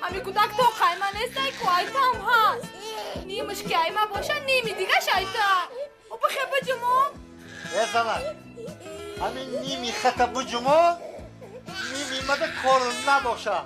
Ҳами кӯдак то қайма нестай ку, айтам ҳаст. Нимаш ки айма боша, ними дигаш айта. О, бихе, биҷумо. Э, занак, ҳамин ними хата буҷумо, ними мада кор набоша.